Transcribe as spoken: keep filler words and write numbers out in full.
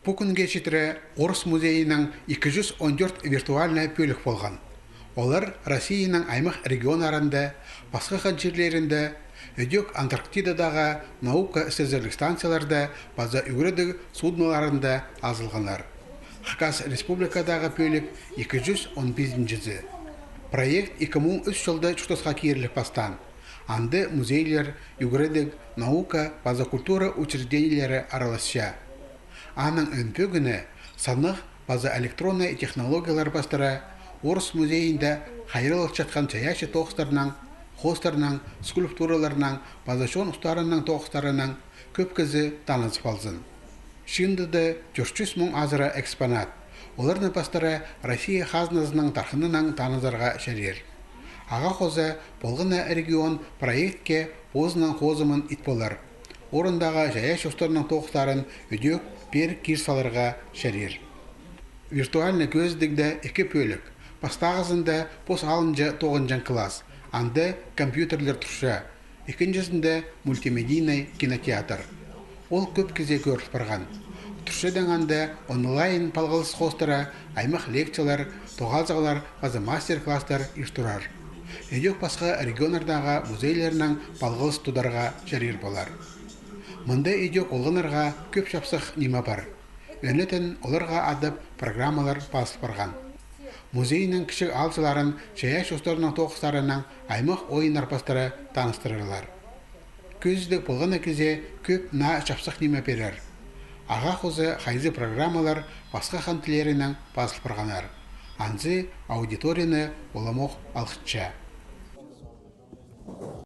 Пу кӱнге читіре Орыс музейінің ікі чӱс он тӧрт виртуальнай пӧлік полған. Олар Россияның аймах регионнарында, пасха хан чирлерінде, ідӧк Антарктидадағы наука істезерлік станцияларда паза ӱгредіг судноларында азылғаннар. Хакас Республикадағы пӧлік ікі чӱс он пизінҷізі. Проект ікі муң ӱс чылда чуртасха киріліп пастаан. Анда музейлер, ӱгредіг, наука паза культура учреждениелері араласча. Аның ӧӧн пӧгіні — саннығ паза электроннай технологиялар пастыра Орыс музейінде хайраллатчатхан чайаачы тоғыстарнаң, хоостарнаң, скульптураларнаң паза чон устарының тоғыстарынаң кӧп кізі танызып алзын. Чыындыда тӧрт чӱс муң азыра экспонат. Оларны пастыра Россия хазназының тархынанаң танызарға чарир. Ағаа хоза полған на регион проектке позының хозымын ит полар. Орындағы чайаачы устарның тоғыстарын ідӧк пеер кир саларға чарир. Виртуальнай кӧзідігде ікі пӧлік. Пастағызында пос алынҷа тоғынҷаң класс. Анда компьютерлер турча. Ікінҷізінде мультимедийнай кинотеатр. Ол кӧп кізее кӧріл парған. Турчадаң анда онлайн палғалыс хоостыра аймах лекциялар, тоғазығлар паза мастер-класстар ир турар. Ідӧк пасха регионнардағы музейлернең палғалыс тударға чарир полар. Мында ідӧк олғаннарға кӧп чапсых ниме пар. Ӧнетін оларға адап программалар пазыл парған. Музейнің кічіг аалҷыларын чайаачы устарның тоғыстарынаң аймах ойыннар пастыра таныстырарлар. Кӧзідіг полған на кізее кӧп наа чапсых ниме пирер. Ағаа хоза хайзы программалар пасха хан тіллерінең пазыл парғаннар. Анзы аудиторияны уламох алғытча.